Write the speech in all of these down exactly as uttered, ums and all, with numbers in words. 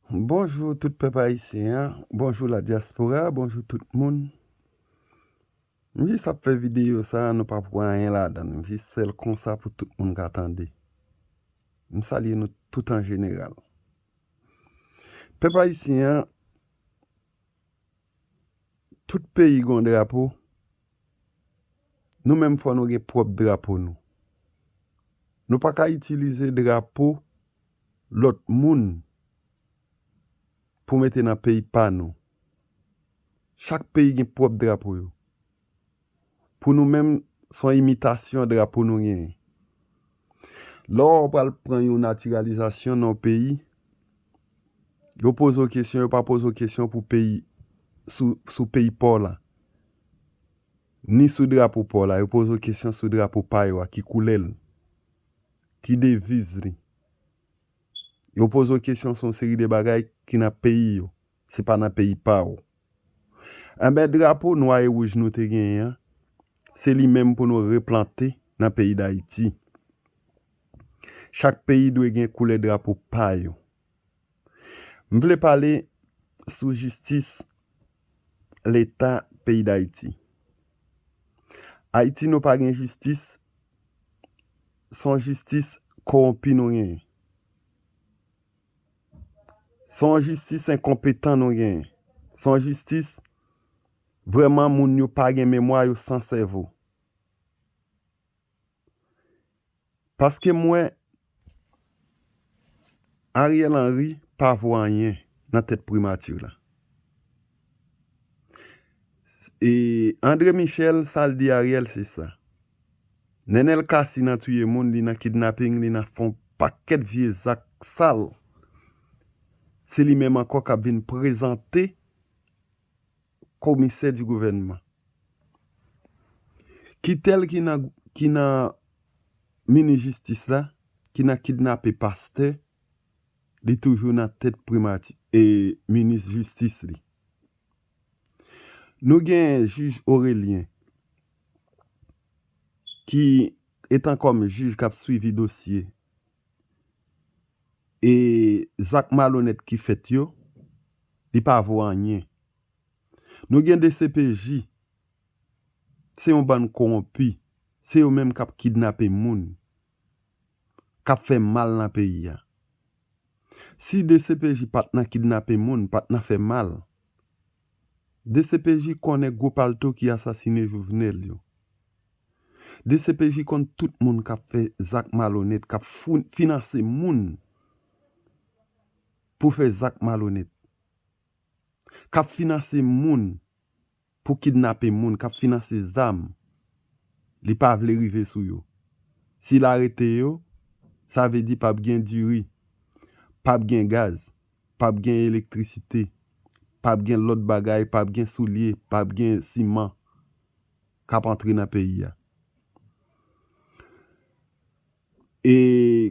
Bonjou tout pèp ayisyen an, bonjou la dyaspora, bonjou tout moun. M jis ap fè videyo sa, nou pa pran anyen ladan l. M jis fè l konsa pou tout moun ka tande. M salye nou tout an jeneral. Pèp ayisyen an, tout peyi gen yon drapo. Nou menm fò nou gen pwòp drapo nou. Nou pa ka itilize drapo lòt moun pou mete nan peyi pa nou. Chak peyi gen pwòp drapo yo. Pou nou menm, se yon imitasyon drapo nou genyen. Lè w pral pran yon natiralizasyon nan yon peyi, yo poze w kesyon, yo pa poze w kesyon pou peyi, sou, sou peyi pa w la. Ni sou drapo pa w la, yo poze w kesyon sou drapo pa yo a, ki koulè l, ki deviz li. Yo poze w kesyon sou yon seri de bagay ki nan peyi yo, se pa nan peyi pa w. Enben, drapo nwa e wouj nou te genyen an, se li menm pou nou replante nan peyi Dayiti. Chak peyi dwe gen koulè drapo pa yo. M vle pale sou jistis Leta peyi Dayiti. Ayiti, nou pa gen jistis, se yon jistis kowonpi nou genyen. Se yon jistis enkonpetan nou genyen. Se yon jistis vrèman moun yo pa gen memwa, yo san sèvo. Paske m wè Ariel Henry pa vo anyen nan tèt primati la. E André Michel, sa l di Ariel, se sa. Nenel Cassy nan touye moun, li nan kidnaping, li nan fè yon pakèt vye zak sal. Se li menm ankò k ap vin prezante komisè di gouvènman. Kitel ki nan, ki nan minis jistis la, ki nan kidnape pastè, li toujou nan tèt primati, e minis jistis li. Nou gen jij Orelien, ki etan kòm jij k ap swivi dosye, e zak malonèt ki fèt yo, li pa vo anyen. Nou gen D C P J, se yon bann kowonpi, se yo menm k ap kidnape moun, k ap fè mal nan peyi a. Si D C P J pa t nan kidnape moun, pa t nan fè mal, D C P J konnen gwo palto ki asasine Jovenel yo. D C P J konn tout moun k ap fè zak malonèt, k ap fou-, finanse moun pou fè zak malonèt, k ap finanse moun pou kidnape moun, k ap finanse zam. Li pa vle rive sou yo. Si l arete yo, sa vle di p ap gen diri, p ap gen gaz, p ap gen elektrisite, p ap gen lòt bagay, p ap gen soulye, p ap gen siman k ap antre nan peyi a. E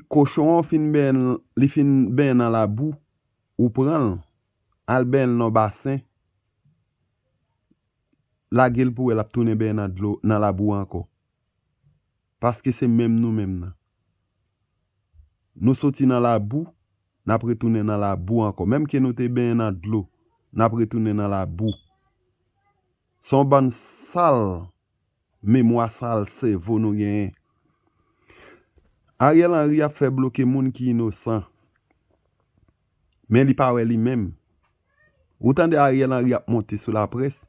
kochon an fin benyen, li fin benyen nan labou, ou pran l, al benyen l nan basen, lage l pou wè l ap tounen benyen nan dlo, nan labou ankò. Paske se menm nou menm nan. Nou soti nan labou, n ap retounen nan labou ankò. Menm ke nou te benyen nan dlo, n ap retounen nan labou. Se yon bann sal memwa, sal sèvo nou genyen. Ariel Henry ap fè bloke moun ki inosan. Men li pa wè li menm. Ou tande Ariel Henry ap monte sou laprès,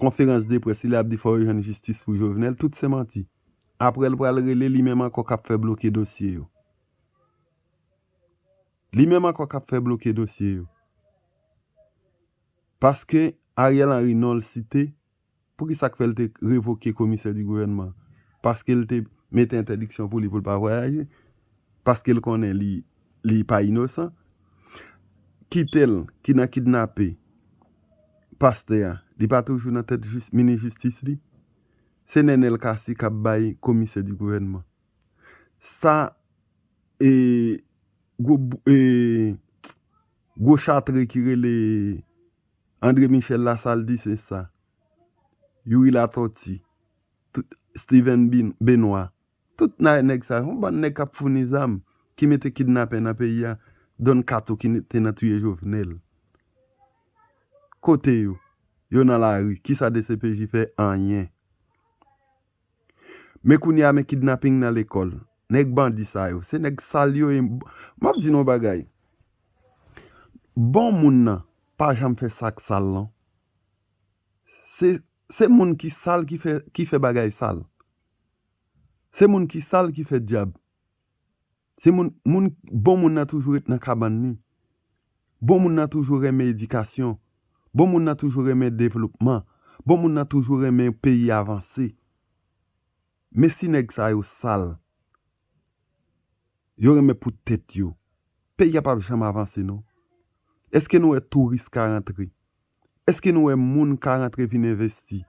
konferans de près, li ap di fò yo jwenn jistis pou Jovenel, tout se manti. Apre l pral rele li menm ankò k ap fè bloke dosye yo. Li menm ankò k ap fè bloke dosye yo. Paske Ariel Henry non l site, poukisa k fè l te revoke komisè di gouvènman? Paske l te mete entèdiksyon pou li pou l pa vwayaje? Paske l konnen li, li pa inosan? Kitel ki nan kidnape pastè a, li pa toujou nan tèt jis-, minis jistis li? Se Nenel Cassy k ap bay komisè di gouvènman. Sa, e, gwo bou-, e, gwo chatre ki rele André Michel la, sa l di se sa. Youri Latortue, tout, Steven Bin-, Benoît, tout na-, nèg sa, yon bann nèg k ap founi zam, ki mete kidnapè nan peyi a. Don Kato ki te nan touye Jovenel. Kote yo? Yo nan lari. Kisa D C P J fè? Anyen. Men kounye a, men kidnaping nan lekòl. Nèg bandi sa yo, se nèg sal yo ye. M ap di nou yon bagay. Bon moun nan pa janm fè sa k sal non. Se, se moun ki sal ki fè, ki fè bagay sal. Se moun ki sal ki fè dyab. Se moun, moun, bon moun nan toujou ret nan kabann li. Bon moun nan toujou renmen edikasyon. Bon moun nan toujou renmen devlopman. Bon moun nan toujou renmen peyi avanse. Men si nèg sa yo sal, yo renmen pou tèt yo, peyi a p ap janm avanse non. Èske nou wè touris ka rantre? Èske nou wè moun ka rantre vin envesti?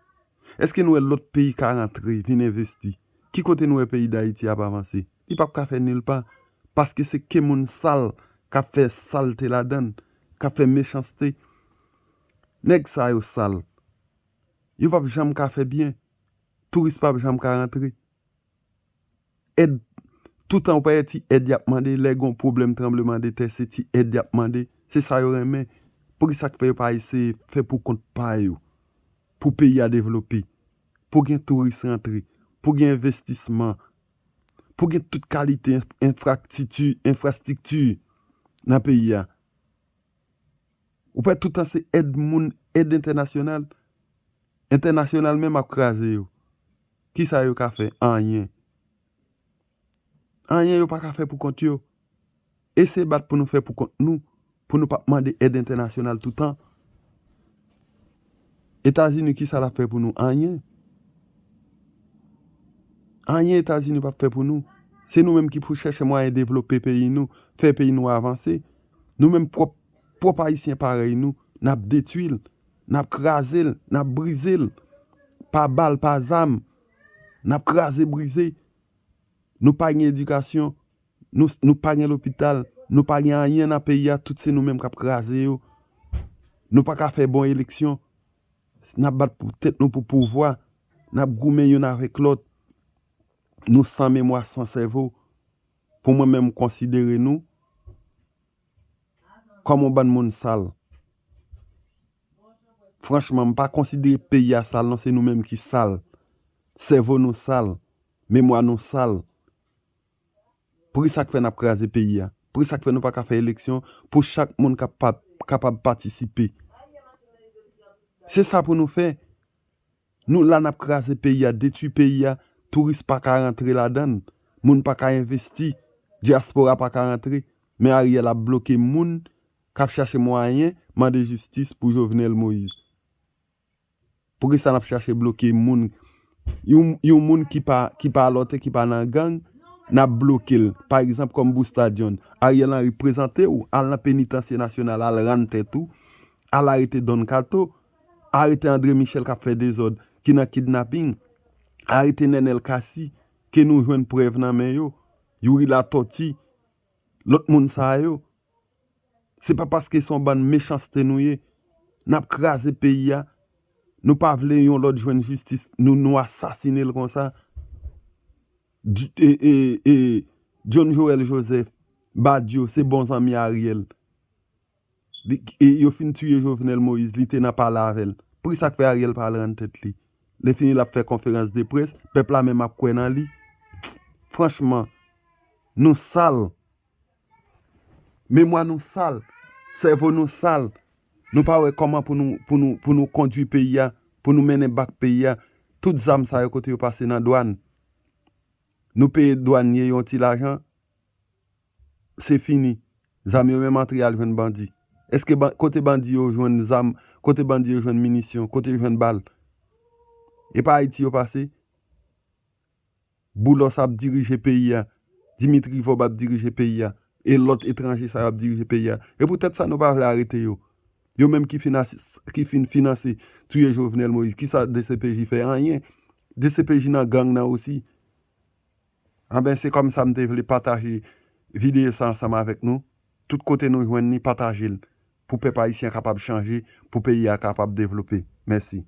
Èske nou wè lòt peyi ka rantre vin envesti? Ki kote nou wè peyi Dayiti ap avanse? Li p ap ka fè nil pa. Paske se ke moun sal k ap fè salte ladan l, k ap fè mechanste. Nèg sa yo sal. Yo p ap janm ka fè byen. Touris p ap janm ka rantre. Èd, toutan ou pa wè ti èd y ap mande, lè gon pwoblèm tranblemanntè, se ti èd y ap mande. Se sa yo renmen. Poukisa k fè yo pa eseye fè pou kont pa yo? Pou peyi a devlope, pou gen touris rantre, pou gen envestisman, pou gen tout kalite enf-, enfrastrikti, enfrastrikti nan peyi a. Ou pa wè toutan se èd moun, èd entènasyonal. Entènasyonal menm ap kraze yo. Kisa yo ka fè? Anyen. Anyen yo pa ka fè pou kont yo. Eseye bat pou nou fè pou kont nou, pou nou p ap mande èd entènasyonal toutan. Etazini, kisa l ap fè pou nou? Anyen. Anyen Etazini p ap fè pou nou. Se nou menm ki pou chèche mwayen devlope peyi nou, fè peyi nou avanse. Nou menm pwòp, pwòp Ayisyen parèy nou, n ap detwi l, n ap kraze l, n ap brize l. Pa bal, pa zam, n ap kraze brize. Nou pa gen edikasyon, nou, nou pa gen lopital, nou pa gen anyen nan peyi a, tout se nou menm k ap kraze yo. Nou pa ka fè bon eleksyon. N ap bat pou tèt nou pou pouvwa. N ap goumen youn avèk lòt. Nou san memwa, san sèvo. Pou mwen menm, m konsidere nou kòm yon bann moun sal. Franchman, m pa konsidere peyi a sal non, se nou menm ki sal. Sèvo nou sal, memwa nou sal. Poukisa k fè n ap kraze peyi a? Poukisa k fè nou pa ka fè eleksyon pou chak moun kapab, kapab patisipe? Se sa pou nou fè. Nou la n ap kraze peyi a, detwi peyi a, touris pa ka rantre ladan l, moun pa ka envesti, dyaspora pa ka rantre, men Ariel ap bloke moun k ap chache mwayen mande jistis pou Jovenel Moïse. Poukisa n ap chache bloke moun? Yon, yon moun ki pa, ki pa alòtè, ki pa nan gang, n ap bloke l. Pa egzanp, kòm Busta John, Ariel Henry prezante w, al nan Penitansye Nasyonal, al rann tèt ou, al arete Don Kato, arete André Michel k ap fè dezòd, ki nan kidnaping, arete Nenel Cassy, ke nou jwenn prèv nan men yo, Youri Latortue, lòt moun sa yo. Se pa paske se yon bann mechanste nou ye. N ap kraze peyi a. Nou pa vle yon lòt jwenn jistis. Nou, nou asasine l konsa. Di- e, e, e, John Joël Joseph, Badio, se bon zanmi Ariel. Li- e, yo fin tiye Jovenel Moïse, li te nan pale avè l. Poukisa k fè Ariel pa al rann tèt li? Lè fini, l ap fè konferans de près, pèp la menm ap kwè nan li. Franchman, nou sal. Memwa nou sal, sèvo nou sal. Nou pa wè kòman pou nou, pou nou, pou nou kondui peyi a, pou nou mennen bak peyi a. Tout zam sa yo kote yo pase nan dwàn. Nou peye dwanye yon ti lajan, se fini. Zam yo menm antre al jwenn bandi. Èske ban- kote bandi yo jwenn zam, kote bandi yo jwenn minisyon, kote yo jwenn bal? E pa Ayiti yo pase? Boulos ap dirije peyi a, Dimitri Vorbe ap dirije peyi a, e lòt etranje sa yo ap dirije peyi a. E poutèt sa nou pa vle arete yo. Yo menm ki fin asis- ki fin finanse touye Jovenel Moïse. Kisa D C P J fè? Anyen. D C P J nan gang nan osi. Anben, se kòmsa m te vle pataje videyo sa ansanm avèk nou. Tout kote nou jwenn li, pataje l. Pou pèp ayisyen kapab chanje, pou peyi a kapab devlope. Mèsi.